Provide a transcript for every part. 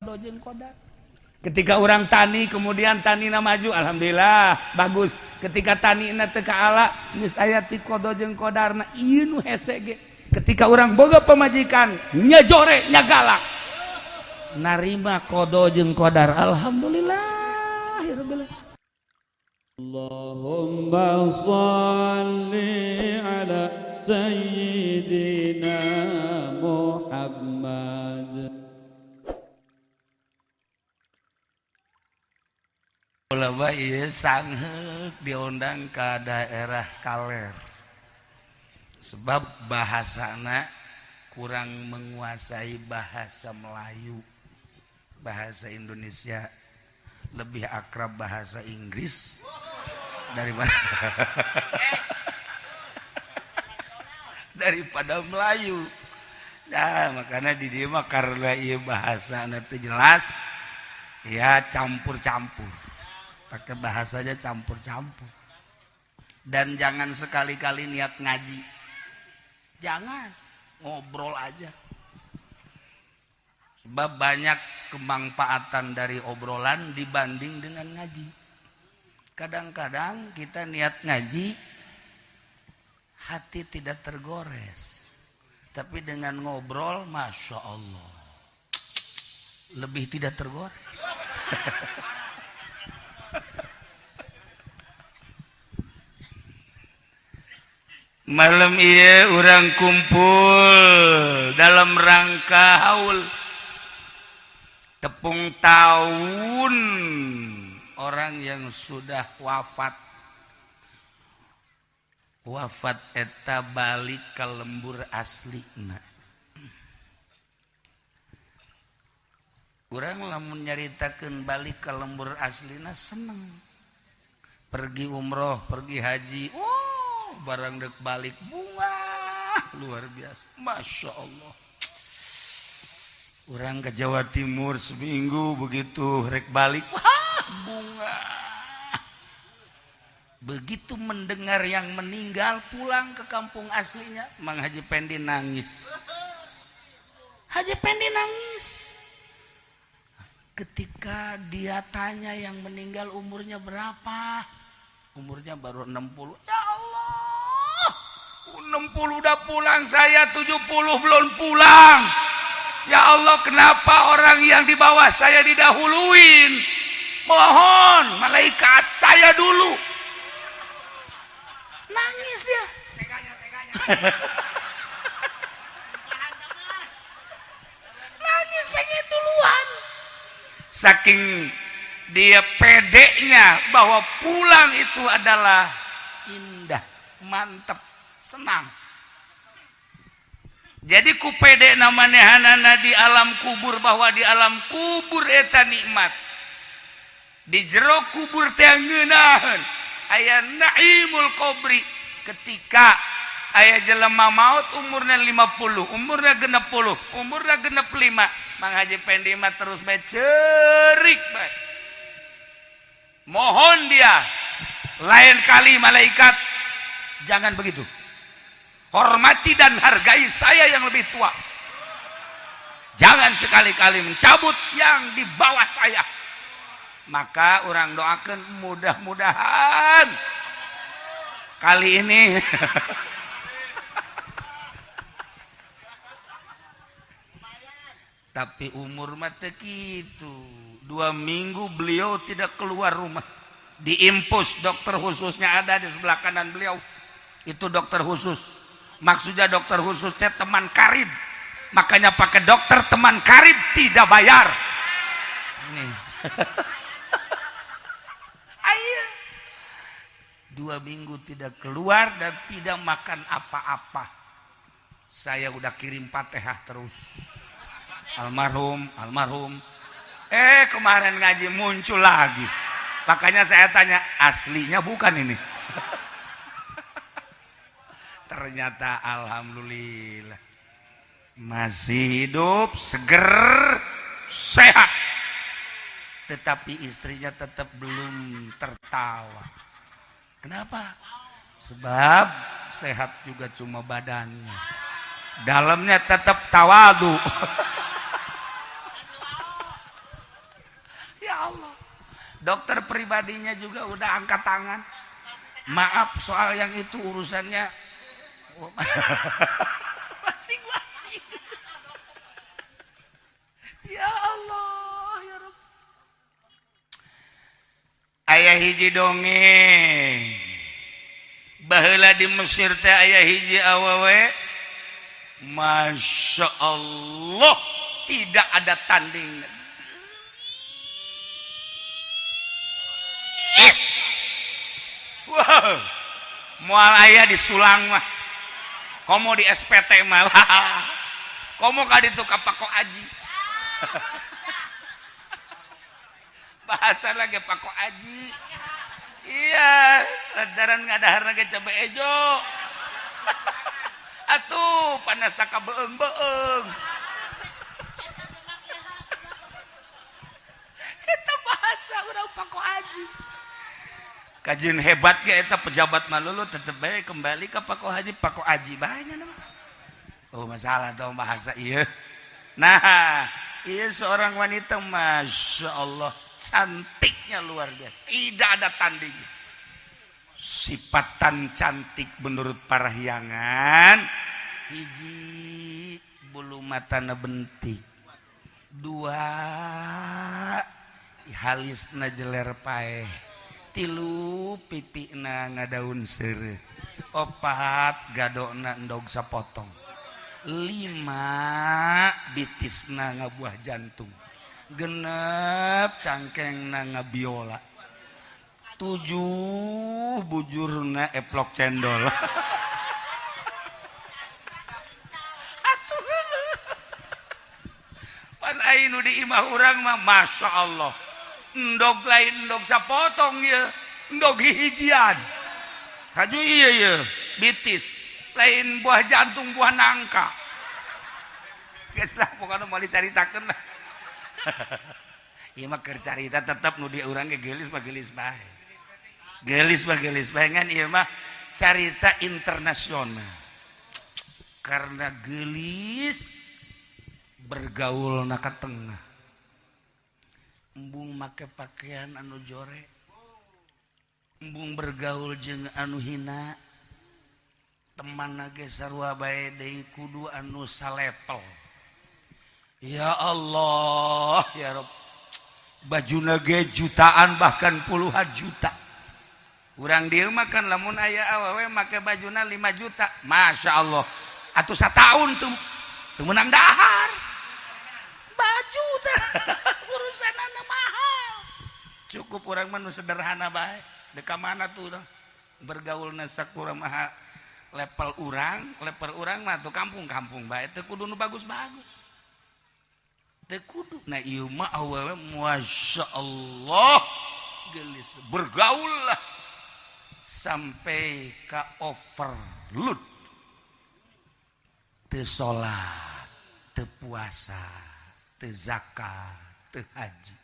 Jeung qodar. Ketika orang tani, kemudian tanina maju, alhamdulillah bagus. Ketika tanina teu kaala, geus aya ti qada jeung qadarna. Ieu nu hese ge ketika orang boga pamajikan nya jore, nya galak, narima qada jeung qadar, alhamdulillah ya rabbil. اللهم صل على سيدنا محمد. Ulama ieu sangheuk diundang ke daerah kaler sebab bahasana kurang menguasai bahasa Melayu, bahasa Indonesia, lebih akrab bahasa Inggris daripada Melayu. Nah, makanya di dia mah karena ieu bahasa nanti jelas ya, campur-campur, pakai bahasanya campur-campur. Dan jangan sekali-kali niat ngaji, jangan, ngobrol aja, sebab banyak kemanfaatan dari obrolan dibanding dengan ngaji. Kadang-kadang kita niat ngaji, hati tidak tergores, tapi dengan ngobrol, masya Allah, lebih tidak tergores. Malam iya orang kumpul dalam rangka haul tepung tahun orang yang sudah wafat. Wafat eta balik ke lembur aslina. Urang lamun nyaritakeun balik ke lembur aslina seneng, pergi umroh, pergi haji, oh barang dek balik bunga luar biasa, masya Allah. Orang ke Jawa Timur seminggu, begitu rek balik, wah bunga. Begitu mendengar yang meninggal pulang ke kampung aslinya, Mang Haji Pendi nangis. Haji Pendi nangis ketika dia tanya yang meninggal umurnya berapa. Umurnya baru 60. Ya Allah, 60 udah pulang, saya 70 belum pulang. Ya Allah, kenapa orang yang di bawah saya didahuluin? Mohon malaikat saya dulu. Nangis dia. Nangis pengen duluan. Saking dia pedeknya bahwa pulang itu adalah indah, mantap, senang. Jadi ku pede manehanana di alam kubur, bahwa di alam kubur eta nikmat, di jero kubur teh ngeunaheun, aya naimul qabri. Ketika aya jelema maut umurna 50, umurna 60, umurna 65, Mang Haji Pendi mah terus bae cerik bae. Mohon dia, lain kali malaikat jangan begitu, hormati dan hargai saya yang lebih tua, jangan sekali-kali mencabut yang di bawah saya. Maka orang doakan mudah-mudahan kali ini tapi umur mah teu kitu. 2 minggu beliau tidak keluar rumah, diimpus dokter khususnya ada di sebelah kanan beliau itu, dokter khusus. Maksudnya dokter khususnya teman karib, makanya pakai dokter teman karib tidak bayar ini. Ayo, 2 minggu tidak keluar dan tidak makan apa-apa. Saya udah kirim Fatihah terus, almarhum, almarhum. Kemarin ngaji muncul lagi, makanya saya tanya aslinya bukan ini. Ternyata alhamdulillah masih hidup, seger, sehat, tetapi istrinya tetap belum tertawa. Kenapa? Sebab sehat juga cuma badannya, dalamnya tetap tawadu. Allah. Dokter pribadinya juga udah angkat tangan. Maaf soal yang itu urusannya masing-masing. Ya Allah, ya Rabb. Aya hiji dongeng. Baheula di Mesir teh aya hiji awewe, Masya Allah, tidak ada tanding. Wow, moal aya di Sulang mah, komo di SPT mah, komo ka ditu ka Pako Aji. Bahasa lagi Pako Aji. Iya, lantaran ngadahar lagi cabe ejo. Atuh panas tak beeng-beeng. Eta bahasa urang Pako Aji. Kajian hebat ge eta pejabat malulu tetep bae kembali ke Pako Haji, Pako Aji bae nya mah. Oh masalah tong bahasa ieu. Nah, ieu seorang wanita Masya Allah cantiknya luar biasa, tidak ada tandingnya. Sifatan cantik menurut parahyangan, hiji bulu matana bentik, dua halisna jeler paeh, tilu pipina ngadaun seureuh, opat gadona endog sapotong, lima bitisna ngabuah jantung, genep cangkengna ngabiola, tujuh bujurna eplok cendol. Atuh pan ai nu di imah urang mah Masya Allah endog lain endog sapotong ye, endog hijian haju ieu ye bitis lain buah jantung buah nangka. Geus lah pokona moal dicaritakeun lah. Ieu mah keur carita tetep nu di urang ge geulis mah geulis bae. Geulis mah geulis bae ngan ieu mah carita internasional. Karena geulis bergaul na ka tengah. Embung make pakaian anu jore. Embung bergaul jeung anu hina. Teman ge sarua bae deui kudu anu salepel. Ya Allah, ya Rabb. Bajuna ge jutaan bahkan puluhan juta. Urang dieu mah kan lamun aya awewe make bajuna 5 juta. Masya Allah. Atuh sataun tuh teu meunang dahar. Baju teh urusanana mahal. Cukup urang mah nu sederhana bae. Deuk ka mana tuh urang bergaulna sakurang mah level urang mah tuh kampung-kampung bae teu kudu nu bagus-bagus. Teu kudu. Nah ieu mah awewe Masya Allah geulis bergaul lah sampai ka overload. Teu salat, teu puasa, teu zakat, teu haji.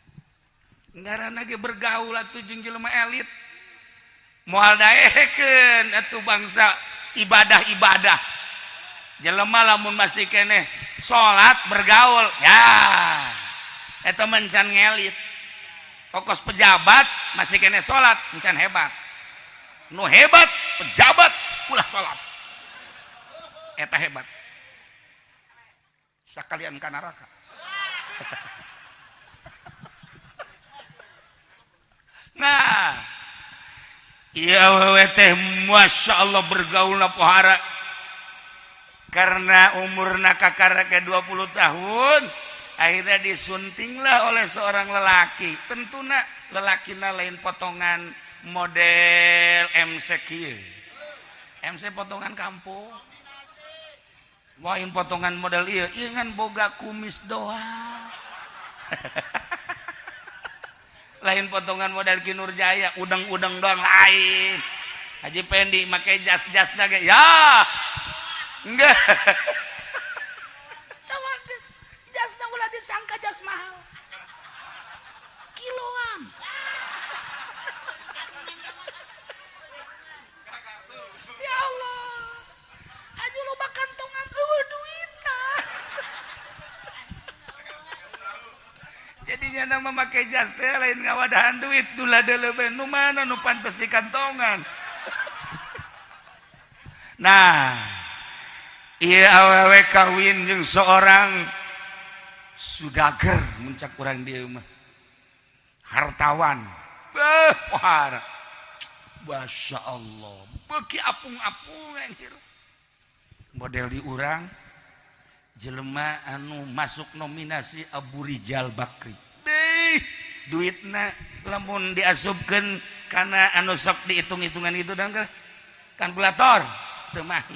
Ngaranna ge bergaul atuh jeung jelema elit. Moal daekeun atuh bangsa ibadah-ibadah. Jelema lamun masih keneh salat bergaul, ya eta mencan ngelit. Kokos pejabat masih keneh salat encan hebat. Nu hebat pejabat ulah salat. Eta hebat. Sakalian ka neraka. Nah, ieu awewe teh Masya Allah bergaulna pohara. Karena umurna kakara ke 20 tahun, akhirnya disuntinglah oleh seorang lelaki. Tentuna lelakina lain potongan model MC kieu. MC potongan kampung. Lain potongan model ieu, ieu ngan boga kumis doang. Lain potongan model Ki Nurjaya, udang-udang doang lain. Haji Pendi make jas-jas ge ya. Enggak. Jasna ulah disangka jas mahal. Kiloan. Ya Allah. Aja loba kantongan eueuh duitna. Jadi Jadinya nama make jas teh lain ngawadahan duit, dula deuleu nu mana nu pantes di kantongan. Nah, ieu awewe kawin jeung seorang sudager, muncak urang dieu mah hartawan. Beuh, pohara. Masya Allah, beuki apung-apungan hirup. Model di urang jelema anu masuk nominasi Abu Rizal Bakri. Deh, duitna lamun diasupkeun kana anu sok dihitung-hitungan itu dang kalkulator teu mahi.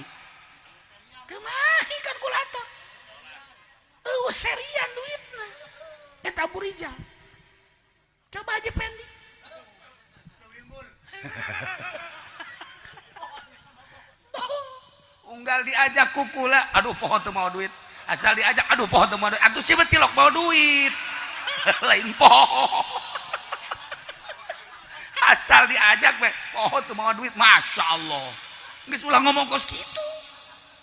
Teu mahi kalkulator. Eueuh serian duitna. Eta Abu Rizal. Coba aja Pendi. Unggal diajak kukula, aduh poho teu mau duit. Asal diajak, aduh poho teu mau duit. Atuh sih tilok mau duit. Lain poho. Asal diajak we, poho teu mau duit. Masya Allah. Geus ulah ngomong kos kitu.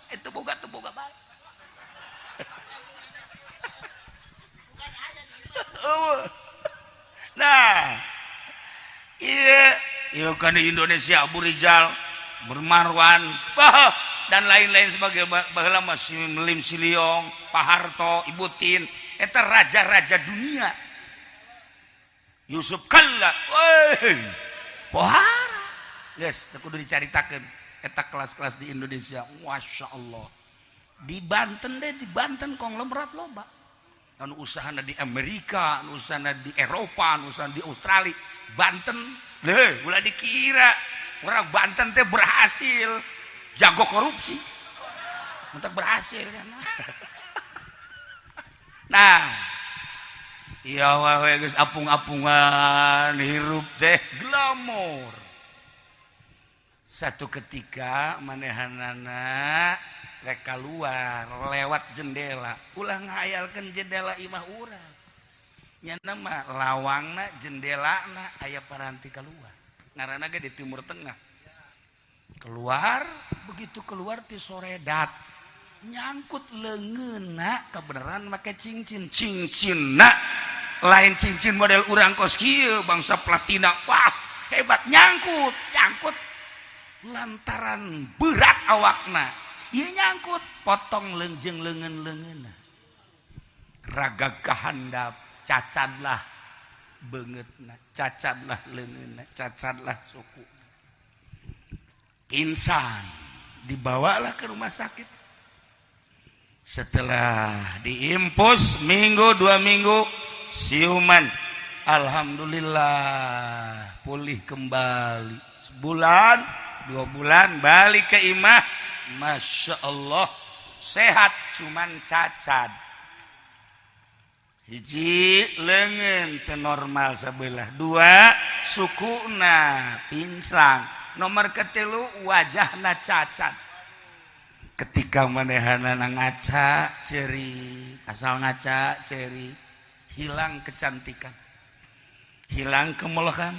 Itu boga teu boga bae. Nah, iya, iya kan di Indonesia Abu Rizal, Bermarwan, bah, dan lain-lain sebagai baheula mah si Lim Siliong, Pak Harto, Ibu Tin, eta raja-raja dunia. Yusuf Kalla, weh, pohara. Geus, teu kudu dicaritakeun eta kelas-kelas di Indonesia, Masya Allah. Di Banten deh, di Banten konglomerat loba. Anu usahana di Amerika, anu usahana di Eropa, anu usahana di Australia, Banten, leh, ulah dikira orang Banten teh berhasil jago korupsi, untuk berhasil kan. Nah, iya wae geus apung-apungan hirup teh glamor. Satu ketika manehanana rek keluar lewat jendela, ulah ngahayalkeun jendela imah urang. Nyana mah lawangna jendelana aya paranti keluar. Ngaranna ge di Timur Tengah. Keluar, begitu keluar ti soredat nyangkut leungeunna kebenaran make cincin. Cincinna lain cincin model urang kos kieu bangsa platina. Wah, hebat nyangkut, nyangkut lantaran berat awakna. Ieu nyangkut potong leungjeng leungeun-leungeunna. Raga kahandap cacadlah beungeutna, cacadlah leungeunna, cacadlah suku. Insan dibawalah ke rumah sakit. Setelah diimpus minggu 2 minggu siuman, alhamdulillah pulih kembali. Sebulan 2 bulan balik ke imah, Masya Allah sehat, cuman cacat. Hiji leungeun teu normal sebelah, 2 sukuna pinclang, nomor ketilu wajahna cacat. Ketika manehanana ngaca ceri, asal ngaca ceri, hilang kecantikan, hilang kemelokan,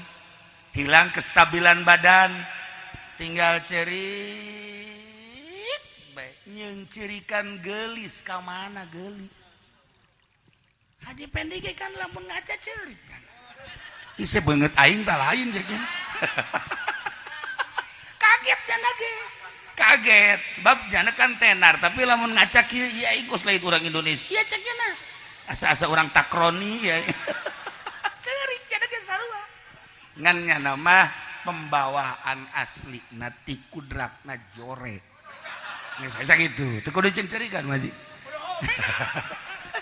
hilang kestabilan badan, tinggal cerik bae nyeungcirikan geulis ka mana geulis. Haji Pendi ge kan lamun ngaca ceurik kan. Ih beungeut aing tah lain cek. Kaget jana ge. Kaget sebab jana kan tenar tapi lamun ngaca kieu ieu aing kos lain urang Indonesia cek jana. Asa-asa urang takroni ya. Ceurik jana ge sarua. Ngan nyana mah pembawaan asli na ti kudratna jore. Geus bisa kitu. Teu kudu dicengcerikan mah.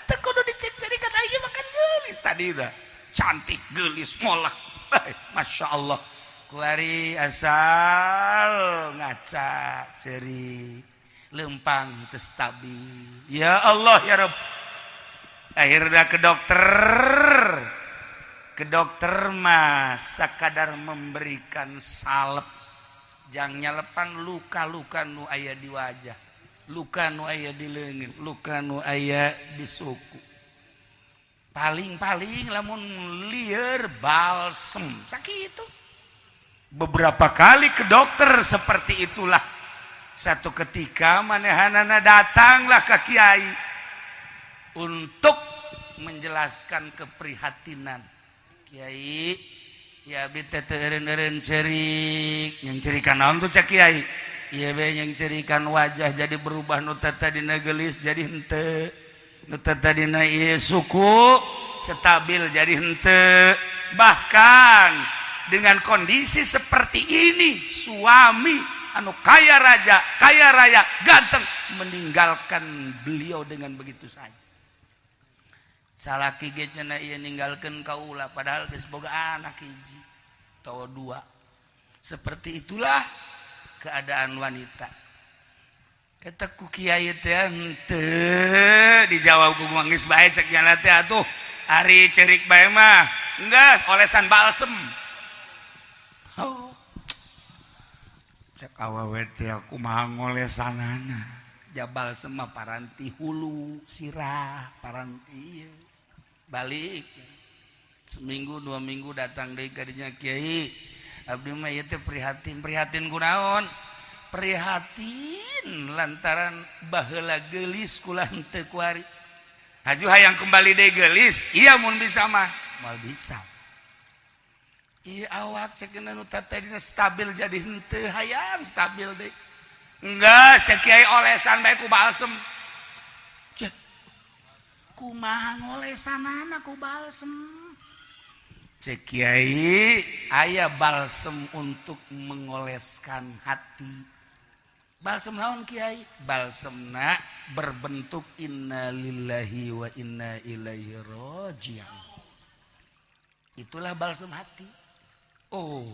Teu kudu dicengcerikan aing mah kan geulis tadi dah. Cantik geulis molek. Masya Allah. Kuari asal ngaca ceri lempang teu stabil. Ya Allah ya Rabb. Akhirnya ke dokter. Ke dokter mah sakadar memberikan salep jang nyalepan luka-luka nu aya di wajah, luka nu aya di leungeun, luka nu aya di suku. Paling-paling lamun lieur balsem sakitu. Beberapa kali ke dokter seperti itulah. Satu ketika manehanana datanglah ke kiai untuk Menjelaskan keprihatinan. Kiai ya, abdi teh teu eureun-eureun ceurik. Yang cerikan naon tuh, cek kiai? Ieu be yang cerikan wajah jadi berubah, nu tadina geulis jadi henteu, nu tadina ieu suku stabil jadi henteu. Bahkan dengan kondisi seperti ini, suami anu kaya raja, kaya raya, ganteng, meninggalkan beliau dengan begitu saja. Salaki ge cenah ieu ninggalkeun kaula, padahal geus boga anak hiji atau dua. Seperti itulah keadaan wanita. Eta ku kiai teh henteu dijawab ku geus bae cek nyana teh. Atuh ari cerik bae mah geus olesan balsem. Oh. Cek awewe teh, kumaha ngolesanana? Ja balsem mah paranti hulu sirah, paranti ieu. Balik seminggu 2 minggu datang deui ka dinya. "Kiai, abdi mah ieu teh prihatin." "Prihatin kunaon?" "Prihatin lantaran baheula geulis kula henteu kuari." "Haju hayang kembali deui geulis?" "Iya, mun bisa mah." "Moal bisa. Iya, awak cek nu tadina stabil jadi henteu, hayang stabil deui." "Enggak, cek kiai olesan bae ku balsem." Cek, "Kumaha ngolesanana ku balsem?" Cek kiai, aya balsem untuk mengoleskan hati. "Balsem naon, Kiai?" "Balsemna berbentuk innalillahi wa inna ilaihi raji'un. Itulah balsem hati." Oh,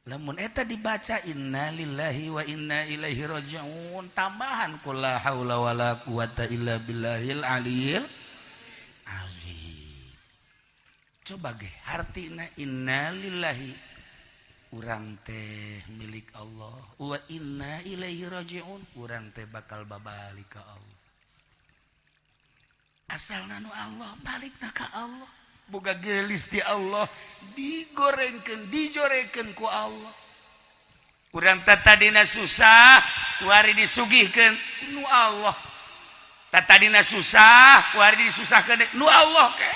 lamun eta dibaca innalillahi wa inna ilaihi raji'un, tambahan qul la haula wala quwata illa billahil aliyil azim. Coba ge hartina innalillahi, urang teh milik Allah, wa inna ilaihi raji'un, urang teh bakal babalik ka Allah. Asalna nu Allah, balikna ka Allah. Boga gelis di Allah, digorengkeun, dijorekeun ku Allah. Urang teh tadina susah, kuari disugihkeun nu Allah. Tadina susah, kuari disusahkeun nu Allah. Ke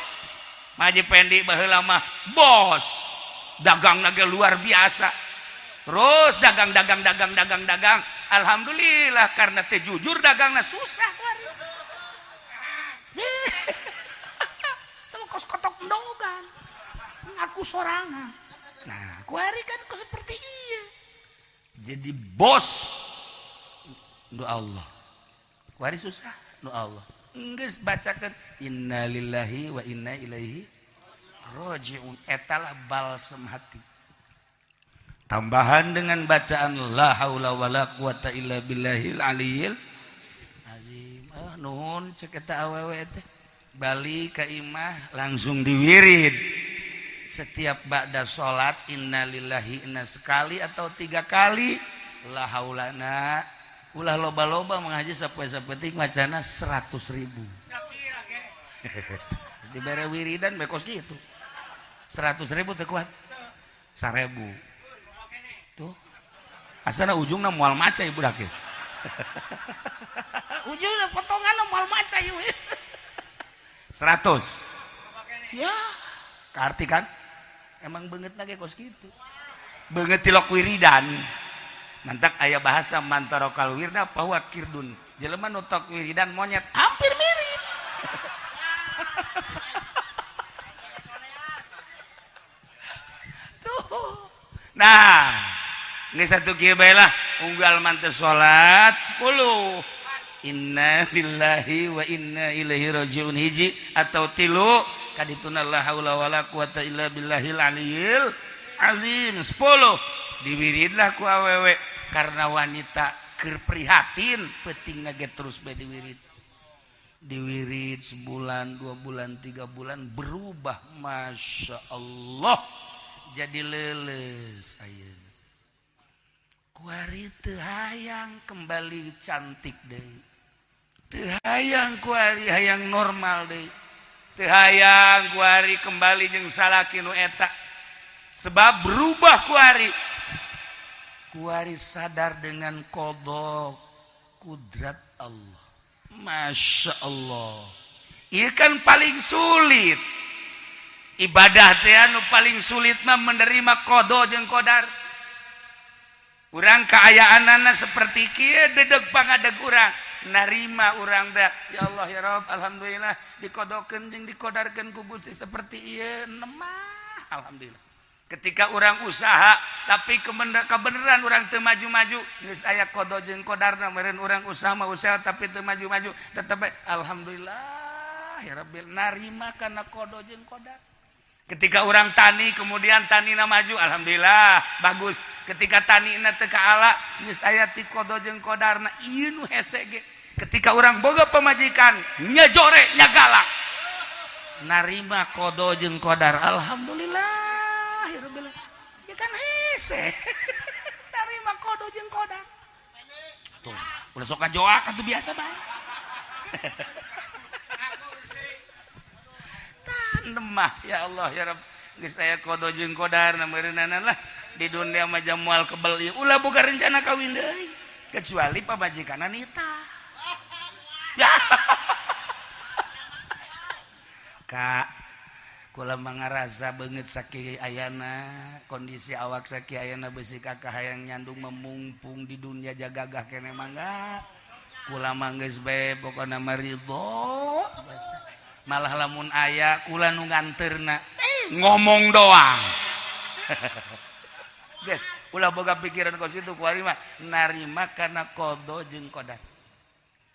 Maji Pendi baheula mah bos dagang naga luar biasa, terus dagang, dagang, dagang, dagang, dagang. Alhamdulillah, karena teh jujur dagangna, susah kuari. Kos kotok endogan ngaku sorangan. Nah, kuari kan kok seperti iya jadi bos nu Allah, kuari susah nu Allah. Geus bacakeun innalillahi wa inna ilaihi rajiun, etalah balsem hati, tambahan dengan bacaan la haula wala quwata illa billahil aliyil azim. Ah, nuhun, cek eta awewe teh. Balik ka imah langsung diwirid setiap ba'da salat innalillahi inna sekali atau tiga kali, la haulana ulah loba-loba, mengaji sapoe sapetik macana 100.000 dibere wiridan bekos gitu. 100.000 teu kuat, 1.000 tuh asana ujungna moal maca ibu dak. Ujungna potongan moal maca ieu 100 ya. Karti kan emang banget lagi kos gitu, banget tilok wiridan. Mantak aya bahasa man tarokal wirda fahuwa qirdun, jelema nu tok wiridan monyet, hampir mirip tuh. Nah, ini satu kieu bae lah, unggal mante salat 10 inna lillahi wa inna ilaihi rajiun hiji atau tilu, kadituna la haula wala quwata illa billahil aliyil azim 10, diwiridlah ku awewe. Karena wanita keur prihatin, penting ge terus bae diwirid, diwirid sebulan, 2 bulan, 3 bulan, berubah, masya Allah, jadi leles ayeuna. Kuari teu hayang kembali cantik deui, teu hayang kuari, hayang normal deui, teu hayang kuari kembali jeung salaki nu eta, sebab berubah kuari. Kuari sadar dengan qada kudrat Allah. Masya Allah. Ieu kan paling sulit. Ibadah teh anu paling sulit mah menerima qada jeung qadar. Urang kaayaanana seperti kieu dedeg pangadeg urang narima urang teh ya Allah ya Rabb alhamdulillah dikodokeun jeung dikodarkeun ku Gusti seperti ieu nemah alhamdulillah. Ketika urang usaha tapi kebenaran urang teu maju-maju geus aya qada jeung qadarna meureun urang usaha mah usaha tapi teu maju-maju tetep alhamdulillah ya Rabbil narima kana qada jeung qadar. Ketika orang tani kemudian tanina maju alhamdulillah bagus. Ketika tanina teu kaala geus aya ti qada jeung qadarna ieu nu hese ge. Ketika orang boga pamajikan nya jore nya galak narima qada jeung qadar alhamdulillah ya rabbil ya kan hese narima qada jeung qadar. Tuh ulah sok ngajoak atuh biasa bae. Nemah ya Allah ya Rabb geus aya qada jeung qadarna meureunana lah di dunia mah moal kebel ieu ulah boga rencana kawin deui kecuali pamajikanna nita. Ya. Kak kula mangarasa beungeut sakieu ayana kondisi awak sakieu ayana beusi kakak hayang nyandung memungpung di dunia jagagah keneh mangga kula mah geus bae pokona mah ridho. Malah lamun aya kula nu nganterna ngomong doang. Guys, ulah boga pikiran kos itu kuari mah narima kana qada jeung qadar.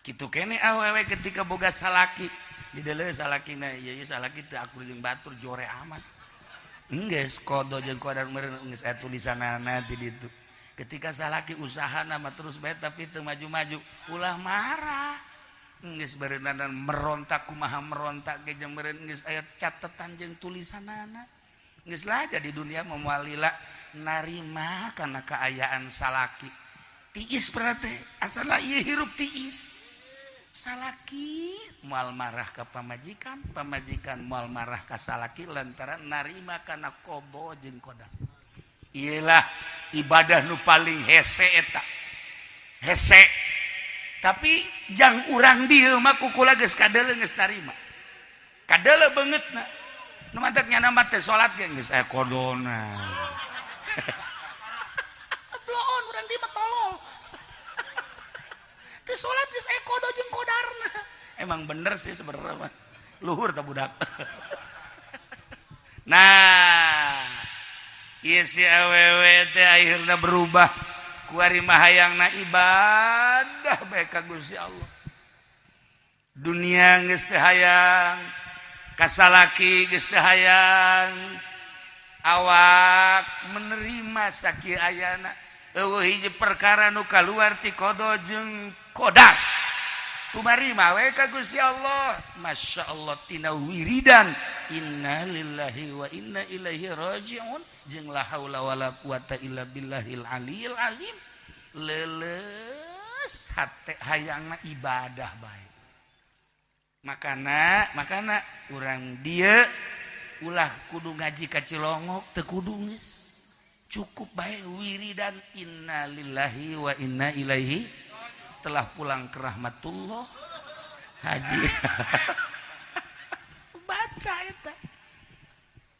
Kitu kene awewe ketika boga salaki di deuleu salakina ieu ieu salaki teu akur jeung batur jore amat. Geus qada jeung qadar meureun geus aya tulisanana ti ditu. Ketika salaki usahana mah terus bae tapi teu maju-maju ulah marah. Geus beureunan merontak kumaha merontak ge jeung meureun geus aya catetan jeung tulisanana. Geus lah jadi dunia mah moal lila narima kana kaayaan salaki. Tiis berarti asal ieu hirup tiis. Salaki moal marah ka pamajikan, pamajikan moal marah ka salaki lantaran narima kana qada jeung qadar. Ieulah ibadah nu paling hese eta. Hese. Tapi jang urang dieu mah kukula geus kadeuleu geus tarima. Kadeuleu beungeutna. Nu mantak nyana mah teh salat ge geus aya qadona. Bloon urang dieu mah tolol. Teh salat geus aya qada jeung qadarna. Emang bener sih sebenarnya mah. Luhur tah budak. Nah, ieu si awewe teh akhirna berubah. Kuari mah hayangna ibadah bae ka Gusti Allah. Dunia geus teu hayang, kasalaki geus teu hayang, awak menerima sakieu ayana. Eueuh hiji perkara nu kaluar ti qada jeung qadar. Tumarima we ka Gusti Allah. Masya Allah tina wiridan inna lillahi wa inna ilaihi rajiun jeung la haula wala quwata illa billahil aliyil azim. Leuleus hate hayangna ibadah bae. Makana urang dieu ulah kudu ngaji ka Cilongok teu kudu geus. Cukup bae wiridan inna lillahi wa inna ilaihi telah pulang ke rahmatullah haji. Baca eta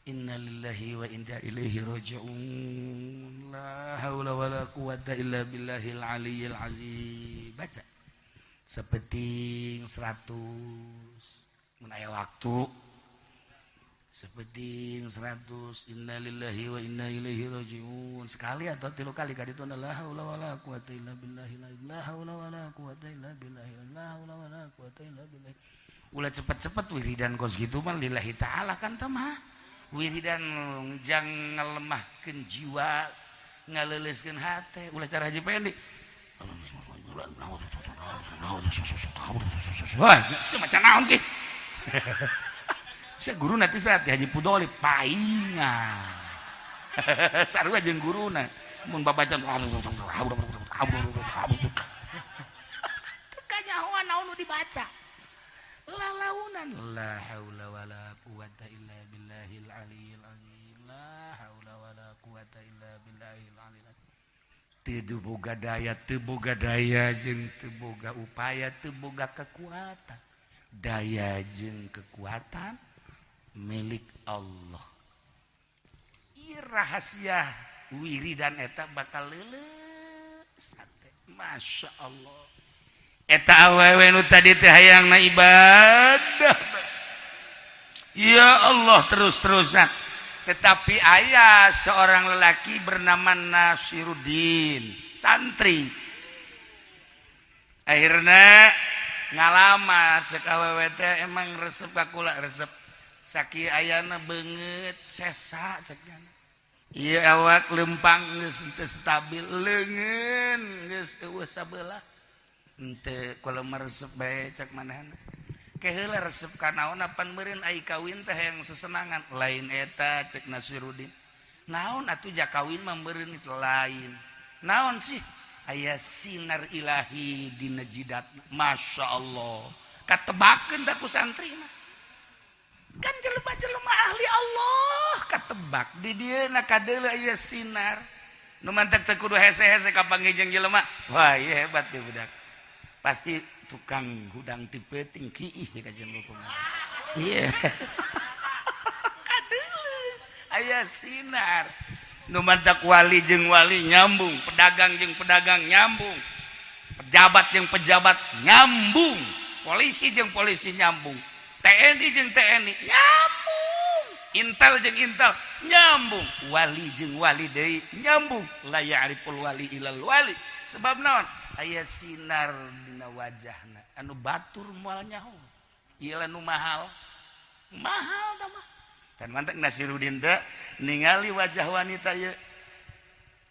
inna lillahi wa inna ilaihi raji'un la haula wala quwata illa billahil aliyil azim. Baca sepeting 100 mun aya waktu sepeting 100 inna lillahi wa inna ilaihi raji'un sekali atau 3 kali ka ditu la haula wala quwata illa billahi la haula wala quwata illa billahi la haula wala quwata illa billah. Ulah cepet-cepet wiridan kos gitu mah lillahi ta'ala kan teh mah wiridan jang ngalemahkeun jiwa ngaleuleuskeun hate ulah cara Haji Pendi. Wah, semacam naon sih? Saya guru nanti saat Haji Pudoli paingan. Sarua jeung guruna mun babaca teu kanyahoan naon nu dibaca. Lalaunan la haula wala quwata illa billahil aliyil azim la haula wala quwata illa billahil aliyil azim. Teu boga daya, teu boga daya jeung teu boga upaya, teu boga kekuatan. Daya jeung kekuatan milik Allah. Ieu rahasia wiridan eta bakal leuleus hate. Masya Allah. Eta awewe nu tadi teh hayangna ibadah. Ya Allah, terus-terusan. Tetapi aya seorang lelaki bernama Nasiruddin, santri. Akhirnya ngalamat cek awewe teh, emang resep ka kula, resep. Sakieu ayana beungeut sesa cek. Ieu awak lempang geus teu stabil, leungeun geus eueuh sabelah. Henteu, kula mah resep bae cek manehna. Ke heula resep ka naon, apan meureun ai kawin teh hayang sesenangan. Lain eta cek Nasiruddin. Naon atuh, ja kawin mah meureun itu lain. Naon sih? Aya sinar ilahi dina jidat. Masya Allah. Katebakeun tak ku santri mah. Kan jelema-jelema ahli Allah katebak di dieu na kadeuleu aya sinar. Nu mantak teu kudu hese-hese kapanggih jeung jelema. Wah, ieu hebat ieu budak. Pasti tukang hudang ti peuting kiih ka jeung kumaha. Iya. Kadeuleu aya sinar. Nu mantak wali jeung wali nyambung, pedagang jeung pedagang nyambung, pejabat jeung pejabat nyambung, polisi jeung polisi nyambung, TNI jeung TNI nyambung, Intel jeung Intel nyambung, wali jeung wali deui nyambung. La ya'riful wali ilal wali. Sebab naon? Aya sinar dina wajahna anu batur moal nyaho. Ieu nu mahal. Mahal tah mah. Dan mantak Nasiruddin teh ningali wajah wanita ieu,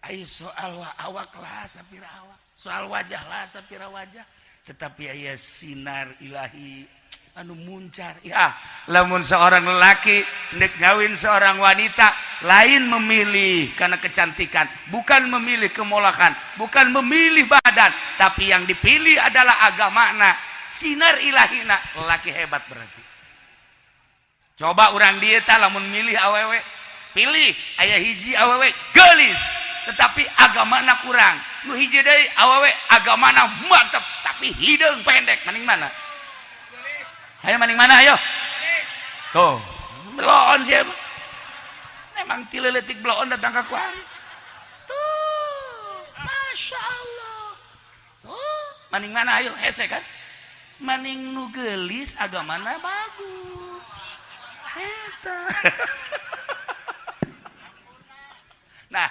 ai soal awak lah sapira awak, soal wajah lah sapira wajah, tetapi aya sinar ilahi anu muncar. Ya, lamun seorang lelaki nek ngawin seorang wanita, lain memilih karena kecantikan, bukan memilih kemolakan, bukan memilih badan, tapi yang dipilih adalah agamana, sinar ilahina. Lelaki hebat berarti. Coba orang dieu tah lamun milih awewe, pilih aya hiji awewe gelis tetapi agamana kurang, nu hiji deui awewe agamana mantep tapi hideung pendek, maning mana? Ayo, maning mana, ayo? Tuh, bloon sih emang. Emang ti leutik bloon datang ka kuari. Tuh, Masya Allah. Tuh, maning mana, ayo, hese kan? Maning nu geulis agamana bagus. Eta. Nah,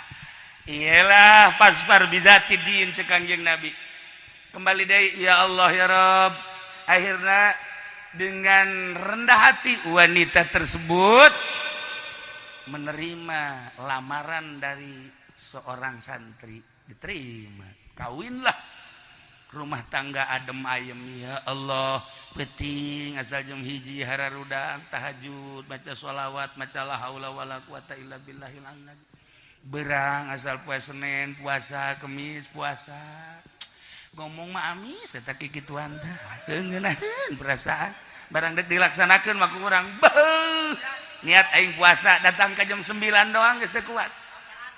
iyalah fasfar bizati din cek Kangjeng Nabi. Kembali deui, ya Allah ya Rabb. Akhirnya dengan rendah hati wanita tersebut menerima lamaran dari seorang santri, diterima, kawinlah, rumah tangga adem ayem. Ya Allah, penting asal jam 1 hararudang tahajud, baca sholawat, maca la haula wala quwata illa billahil azim. Berang asal poe Senin puasa, Kemis puasa. Ngomong mah amis eta kikituan teh teu ngeunaheun perasaan, barang dek dilaksanakeun mah ku urang beuh. Niat aing puasa, datang ke jam 9 doang geus teu kuat,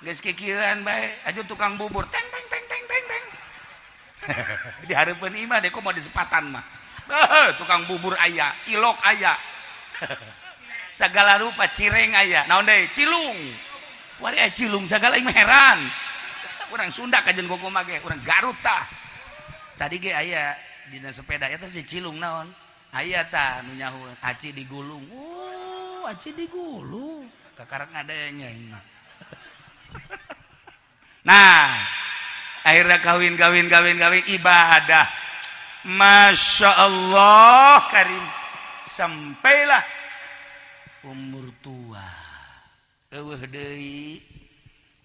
geus kikieuan bae. Aju tukang bubur teng teng teng teng teng teng di hareupeun imah deh, komo di sepatan mah. Beuh, tukang bubur aya, cilok aya, segala rupa, cireng aya, naon deui, cilung wari aya, cilung segala. Aing mah heran, urang Sunda kajen kumaha ge, urang Garut tah. Tadi ge aya dina sepeda eta si cilung naon, aya tah nu nyaho aci digulung. Oh, aci digulung, kakarak ngadenge aing mah. Nah, akhirnya kawin kawin kawin kawin, ibadah, Masya Allah karim, sampailah umur tua, eueuh deui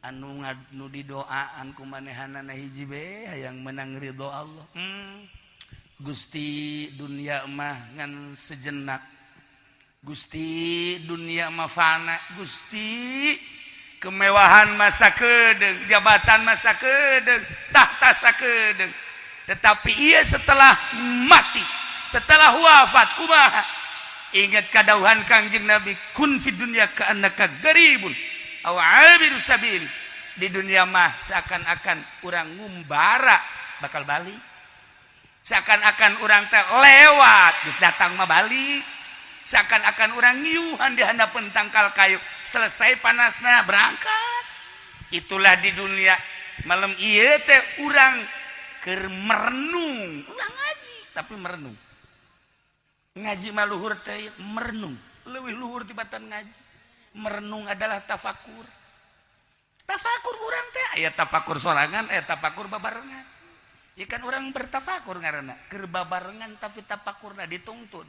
anu nu didoaan ku manehanana. Hiji be hayang menang ridho Allah. Gusti, dunia mah ngan sejenak. Gusti, dunia mah fana. Gusti, kemewahan masa kedeng, jabatan masa kedeng, tahta sakedeng, tetapi ia setelah mati, setelah wafat kumaha? Ingat kadauhan Kangjeng Nabi, kun fid dunya ka'annaka garibun aw abiru sabil. Di dunia mah seakan-akan urang ngumbara, bakal balik. Seakan-akan urang teh lewat, geus datang mah balik. Seakan-akan urang ngiuhan di handapeun tangkal kayu, selesai panasna berangkat. Itulah di dunia. Malam ieu teh urang keur merenung, urang ngaji tapi merenung. Ngaji mah luhur teh merenung, leuwih luhur tibatan ngaji. Merenung adalah tafakur. Tafakur urang teh aya tafakur sorangan, aya tafakur babarengan. Ya kan orang bertafakur ngaranna, keur babarengan tapi tafakurna dituntun.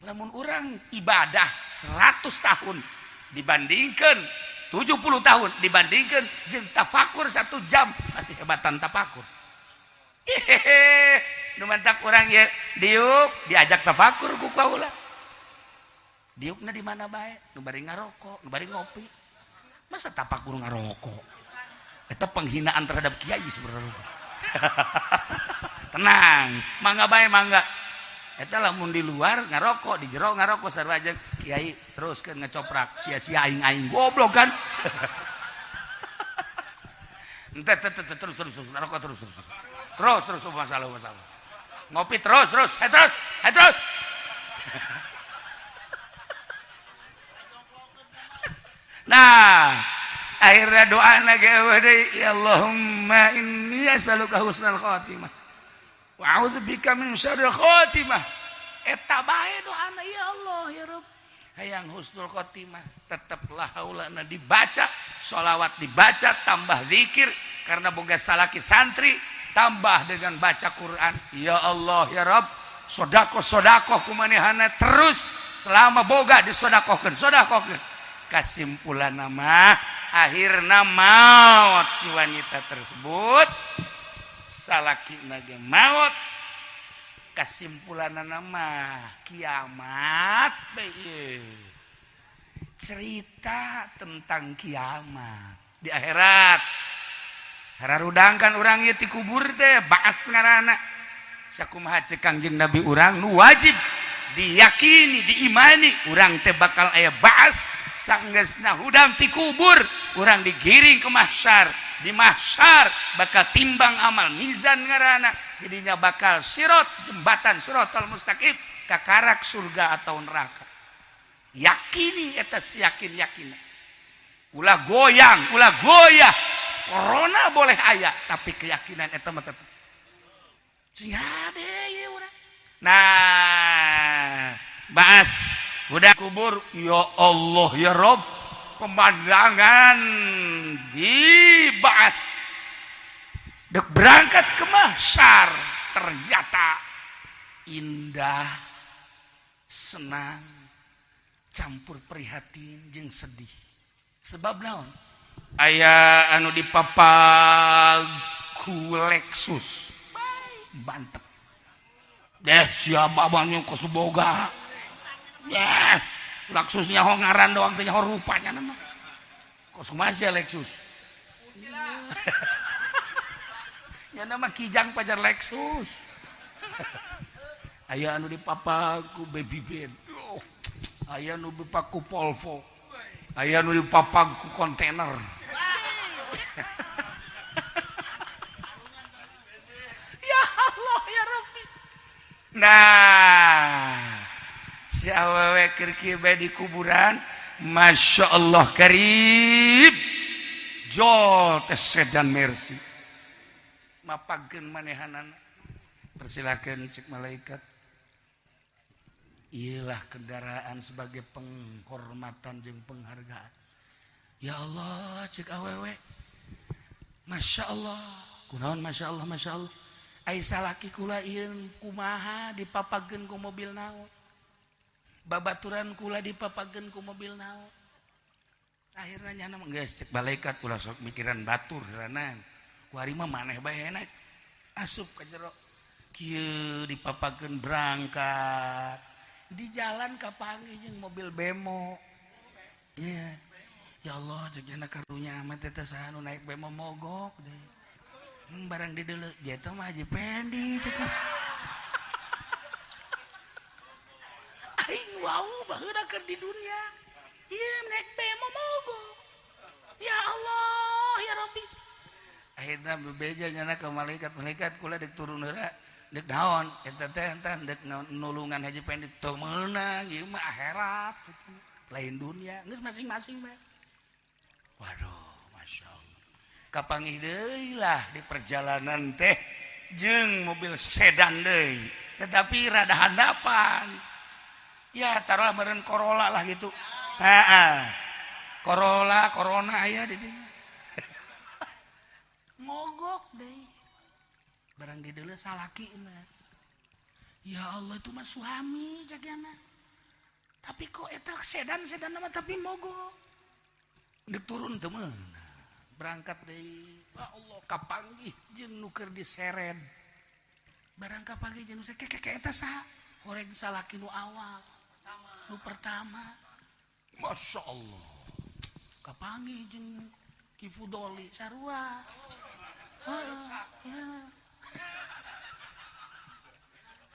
Lamun urang ibadah 100 tahun dibandingkan 70 tahun dibandingkan jeung tafakur 1 jam, masih hebatan tafakur. Hehehe, nu mantak urang ye diuk diajak tafakur ku kaula. Diukna di mana bae? Nu bari ngarokok, nu bari ngopi. Masa tafakur ngarokok? Eta penghinaan terhadap kiai sebenarnya. Tenang, mangga bae mangga. Eta lamun di luar ngarokok, di jero ngarokok sarua jeung kiai teruskeun ngecoprak, sia-sia aing-aing goblok kan. Ente terus terus terus ngarokok terus terus. Terus terus masalah masalah. Ngopi terus terus, hai terus, hai terus. Nah, akhirnya doa lagi ya Allahumma inni as'aluka husnal khatimah wa a'udzubika min syarril khatimah. Eta bae doana ya Allah ya Rabb, hayang husnul khatimah. Teteplah haulana dibaca, sholawat dibaca, tambah zikir karena boga salaki santri, tambah dengan baca Quran. Ya Allah ya Rabb, sedekah sedekah kumanehana terus selama boga disedekahkeun, sedekahkeun. Kesimpulan nama akhirna maut si wanita tersebut, salaki nage maut. Kesimpulan nama kiamat bae, cerita tentang kiamat di akhirat. Hararudangkan urang ieu ti kubur teh baas ngaranna. Sakumaha ceuk Kangjeng Nabi urang nu wajib diyakini diimani urang teh bakal aya baas. Sanggeusna hudang ti kubur urang digiring ke mahsyar, di mahsyar bakal timbang amal mizan ngaranna, jadinya bakal sirot jembatan siratal mustaqim kakarak surga atau neraka. Yakini eta siyakin-yakinna, ulah goyang ulah goyah. Corona boleh aya tapi keyakinan eta mah tetep sing hade ieu urang. Nah, baas udah kubur, ya Allah ya Rob, pemandangan di baas dek berangkat ke mahsyar ternyata indah, senang, campur prihatin jeung sedih. Sebab naon? Aya anu dipapag ku Lexus bantep deh siapa abangnya kos boga. Ya, Lexusnya ho ngaran doang teh ho rupanya nama. Kos kumaha sia Lexus? Nya nama Kijang pajar Lexus. Aya anu dipapaku Baby Ben. Oh, aya anu dipaku Volvo. Aya anu dipapaku kontainer. Ya Allah ya Rabbi. Nah, si awewe keur kieu bae di kuburan, Masya Allah karib jol teh sedan Mercy mapagkeun manehanana. Persilakeun cek malaikat, iyalah kendaraan sebagai penghormatan jeung penghargaan. Ya Allah cek awewe, Masya Allah kunaon Masya Allah Masya Allah, ai salaki kula ieu kumaha dipapageun ku mobil naon, babaturan kula dipapageun ku mobil naon. Akhirnya nyana mah geus cek malaikat ulah sok mikiran batur heulanan, ku ari mah maneh bae enak asup ka jero kieu dipapageun berangkat di jalan kapanggih jeung mobil bemo. Yeah. Ya Allah cek nyana karunya amat eta saha nu naik bemo mogok deh. Barang dideuleu eta mah Haji Pendi cek. Aing wau baheula keur di dunia. Ieu naik bemo mogok. Ya Allah ya Rabbi. Akhirna bebeja nyana ke malaikat, malaikat kula dek turun heula. Dek naon eta teh entan dek nulungan Haji Pendi teu meunang ieu mah akhirat lain dunia geus masing-masing bae. Waduh, Masya Allah. Kapanggih deui lah di perjalanan teh jeung mobil sedan deui, tetapi rada handapan. Ya taruhlah meureun Corolla lah gitu. Heeh. Corolla, Corona aya di dieu. Mogok deui. Barang di deuleu salaki na. Ya Allah, itu mah suami jagana. Tapi kok eta sedan-sedan mah tapi mogok. Dek turun teu meunang. Berangkat deui. Ya Allah, kapanggih jeung nu keur diseret. Barang kapanggih jeung nu keke eta saha? Horeg salaki nu awal. Nu pertama. Masya Allah. Kapanggih jeung Ki Fudoli sarua. Heeh. Ya.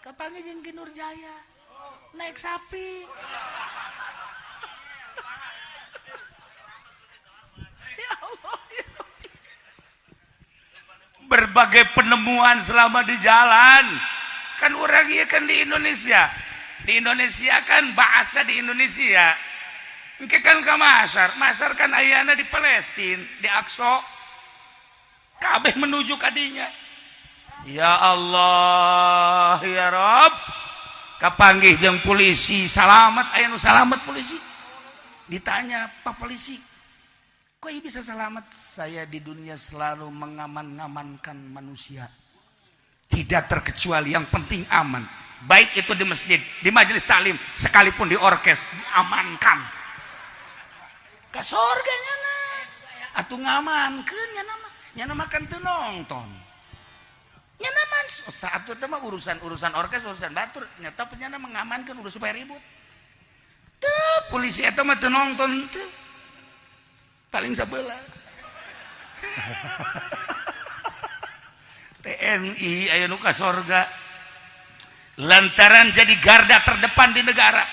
Kapanggih jeung Ki Nurjaya naik sapi. Ya Allah, ya Allah. Berbagai penemuan selama di jalan. Kan orang ieu kan di Indonesia. Di Indonesia kan bahasna di Indonesia. Engke kan ka Masar, Masar kan ayana di Palestina, di Aqsa. Kabeh menuju kadinya. Ya Allah, ya Rob. Kapanggih jeung polisi, salamet aya nu salamet polisi. Ditanya, "Pak polisi, kok ieu bisa selamat?" Saya di dunia selalu mengaman-ngamankan manusia. Tidak terkecuali, yang penting aman. Baik itu di masjid, di majelis taklim, sekalipun di orkes, diamankan. Ke surga nyana. Atuh ngamankeun nyana mah. Nyana mah kan teu nonton. Nyana mah saat itu mah urusan-urusan orkes, urusan batur, nyata nyana mengamankan udah supaya ribut. Tuh polisi eta mah teu nonton teu. Paling sabelah. TNI aya nu ka sorga lantaran jadi garda terdepan di negara.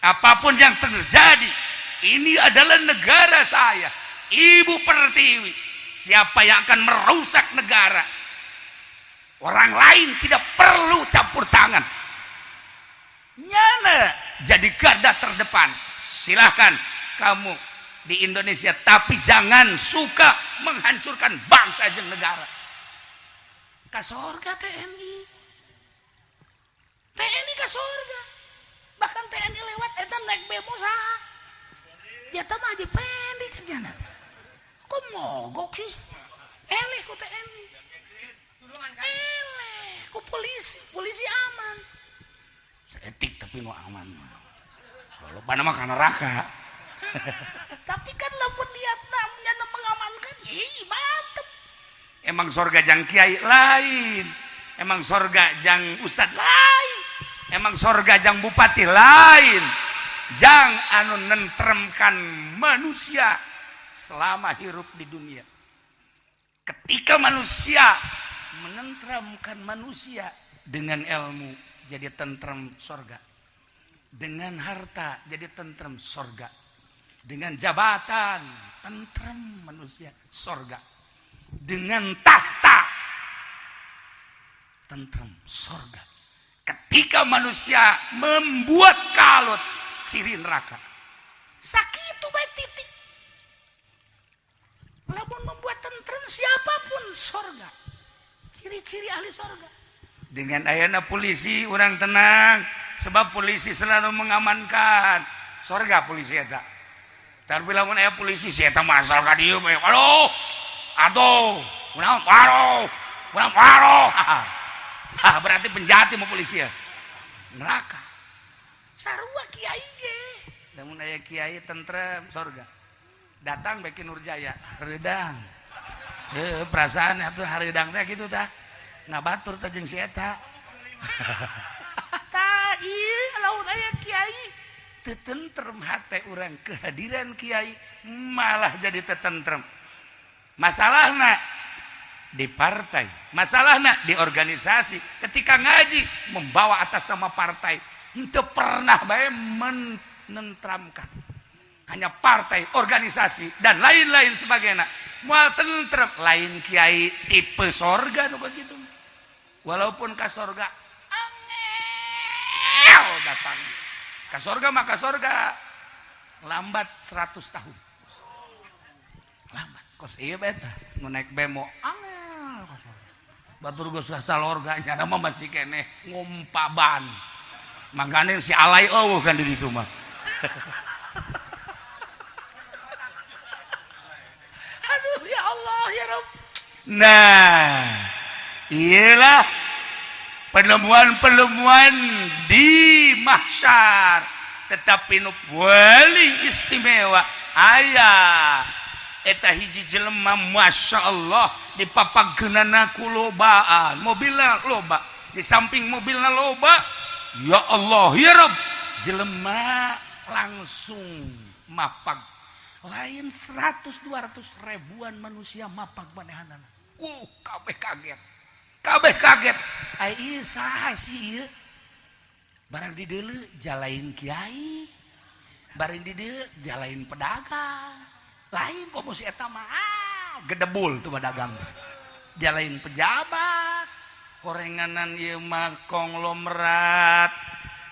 Apapun yang terjadi, ini adalah negara saya, Ibu Pertiwi. Siapa yang akan merusak negara? Orang lain tidak perlu campur tangan. Nyana jadi garda terdepan. Silahkan kamu di Indonesia, tapi jangan suka menghancurkan bangsa dan negara. Ka sorga TNI. TNI ka sorga. Bahkan TNI lewat eta naik bemo saha? Dia mah Haji Pendi cenah. Kok mogok sih? Eleh ku TNI. Eleh ku polisi, polisi aman. Seetik tapi nu aman. Walaupun mah ka neraka. Tapi kan lamun niatna nyana mengamankan, ih mantep. Emang sorga jang kiai lain, emang sorga jang ustad lain, emang sorga jang bupati lain, jang anu nentremkan manusia selama hirup di dunia. Ketika manusia menentramkan manusia dengan ilmu jadi tentrem sorga, dengan harta jadi tentrem sorga, dengan jabatan tentrem manusia sorga, dengan tahta tentrem sorga. Ketika manusia membuat kalut, ciri neraka. Sakitu bae titik. Lamun membuat tentrem siapapun sorga. Ciri-ciri ahli sorga. Dengan ayana polisi orang tenang, sebab polisi selalu mengamankan. Sorga polisi eta. Tapi lamun aya polisi si eta mah asal ka dieu bae. Aduh. Aduh, kunaon? Aduh. Kunaon? Aduh. Ah, berarti penjahat mau polisi ya. Neraka. Sarua kiai ge. Lamun aya kiai tentrem sorga. Datang bae Ki Nurjaya, hareudang. Heuh, perasaan atuh hareudang teh kitu tah. Ngabatur teh jeung si eta. Tah ieu lamun aya kiai teu tentrem hate urang, kehadiran kiai malah jadi teu tentrem. Masalahna di partai, masalahna di organisasi. Ketika ngaji membawa atas nama partai, henteu pernah bae menentramkan. Hanya partai, organisasi dan lain-lain sebagainya. Moal tentrem lain kiai tipe sorga nu kos kitu. Walaupun ka sorga angel datang. Ka sorga mah ka sorga lambat 100 tahun. Lambat kos ieu bae tah nu naik bemo angel ka sorga. Batur geus salorga nya mah masih keneh ngumpaban. Mangkane si alai eueuh kan di ditu mah. Aduh ya Allah ya Rabb. Nah, iyalah penemuan-penemuan di mahsyar, tetapi nu paling istimewa aya eta hiji jelema Masya Allah dipapageunana ku lobaan, mobilna loba, di samping mobilna loba, ya Allah ya Rabb, jelema langsung mapag lain 100 200 ribuan manusia mapag manehanana. Kabeh kaget. Kabeh kaget. Ai ieu saha sih ieu? Barang di deuleu jalain kiai. Barang di deuleu jalain pedagang. Lain komo si eta mah gedebul tuh pedagang. Jalain pejabat. Korenganan ieu mah konglomerat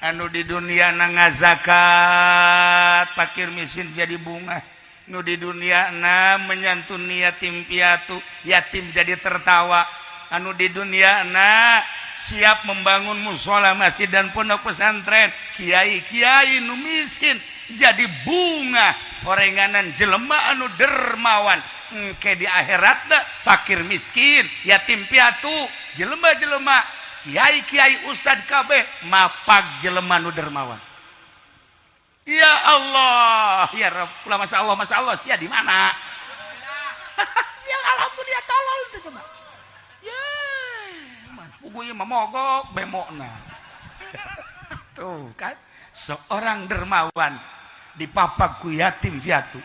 anu di dunia na ngazakat, pakir miskin jadi bunga. Nu di dunia na menyantuni yatim piatu, yatim jadi tertawa. Anu di dunia na siap membangun musola, masjid dan pondok pesantren, kiai-kiai nu miskin jadi bunga. Horenganan jelema anu dermawan engke di akhirat da fakir miskin, yatim piatu, jelema-jelema kiai-kiai ustad kabeh mapag jelema nu dermawan. Ya Allah, ya Rabb, Masya Allah, Masya Allah, sia di mana? Sia alhamdulillah tolol tuh coba. Ya, pugu ieu mah mogok bemokna. Tuh kan, seorang dermawan dipapag ku yatim piatu,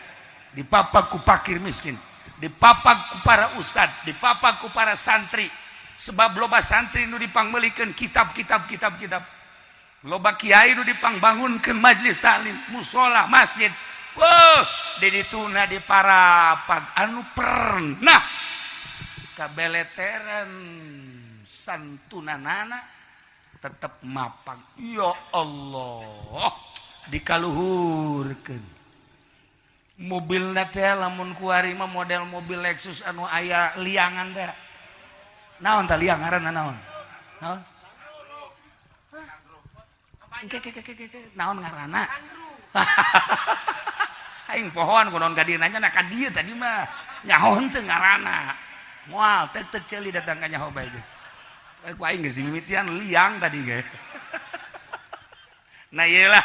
dipapag ku fakir miskin, dipapag ku para ustad, dipapag ku para santri. Sebab loba santri nu dipangmeulikeun kitab-kitab kitab-kitab. Loba kiai nu dipangbangunkeun majelis taklim, musola, masjid. Wah, di dituna di parapag anu pernah kabeleteran santunanana tetep mapag. Ya Allah, dikaluhurkeun. Mobilna teh lamun kuari mah model mobil Lexus anu aya liangan teh. Naon tah liang ngaranna naon? Naon? Ke ke ke ke naon ngaranna? Aing pohoan kunaon ka dieu nanya na ka dieu tadi mah. Nyaho henteu ngaranna. Moal teu teu ceuli datang ka nyaho bae ge. Ku aing geus dimimitian liang tadi ge. Nah iyalah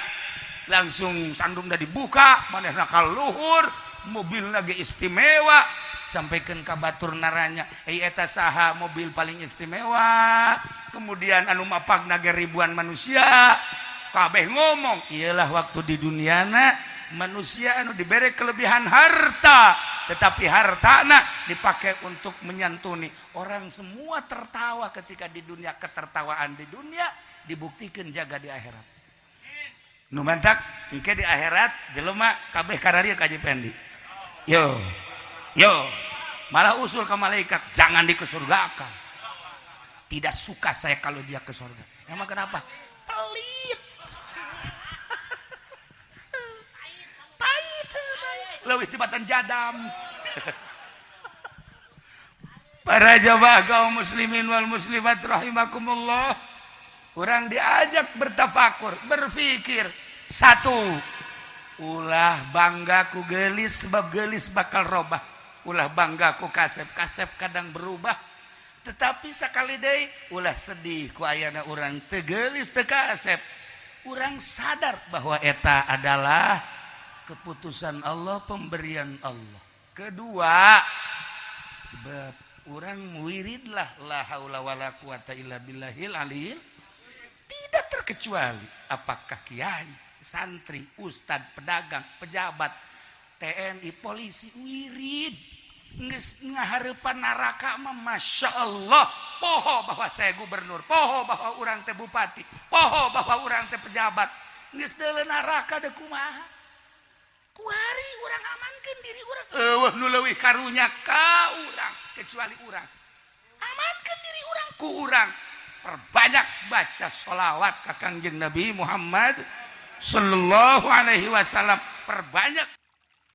langsung sandungna dibuka, manehna ka luhur, mobilna ge istimewa, sampaikan ka batur naranya, eta saha mobil paling istimewa, kemudian anu mapagna ge ribuan manusia, kabeh ngomong, iyalah waktu di duniana manusia anu diberi kelebihan harta, tetapi hartana dipakai untuk menyantuni orang. Semua tertawa ketika di dunia, ketertawaan di dunia dibuktikan jaga di akhirat. Nu mantak engke di akhirat jelema kabeh kararia ka Haji Pendi. Yo. Yo, malah usul ke malaikat, jangan dikesurgakan. Tidak suka saya kalau dia ke surga. Emang kenapa? Pelit. Pahit. Leuwih tibatan jadam. Para jamaah kaum muslimin wal muslimat rahimakumullah. Orang diajak bertafakur, berpikir. Satu, ulah bangga ku gelis sebab gelis bakal robah. Ulah bangga ku kasep, kasep kadang berubah. Tetapi sekali deui ulah sedih ku ayana urang teu geulis teu kasep. Urang sadar bahwa eta adalah keputusan Allah, pemberian Allah. Kedua, urang wiridlah la haula wala quwata illa billahil aliyil. Tidak terkecuali apakah kiai, santri, ustad, pedagang, pejabat, TNI, polisi, wirid. Geus ngahareupan neraka mah Masya Allah. Poho bahwa saya gubernur, poho bahwa urang teh bupati, poho bahwa urang teh pejabat. Geus deuleu neraka deui kumaha? Kuari urang amankeun diri urang. Euweuh nu leuwih karunya ka urang kecuali urang. Amankeun diri urang ku urang. Perbanyak baca sholawat ka Kangjeng Nabi Muhammad sallallahu alaihi wasallam. Perbanyak.